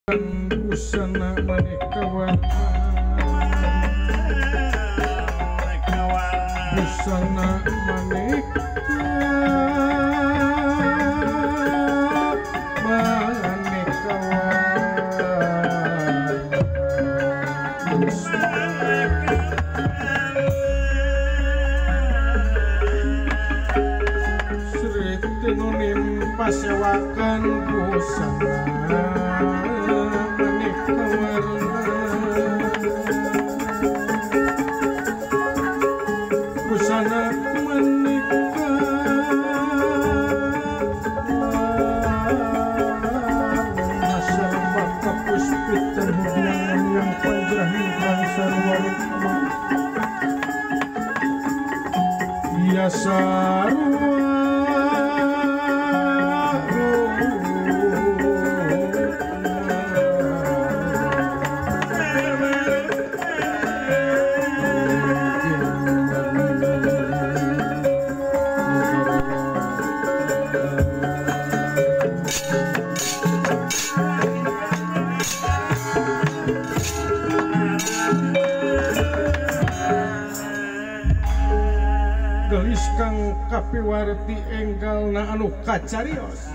Busana maneka warna, busana maneka maneka warna. Sri Tinunim pasewakan busana maneka warna, busana maneka warna. Salbaka puspitan hubungan yang panjang sarwa ya sarwa. Gelis kang kapiwarti enggal na anu kacarios.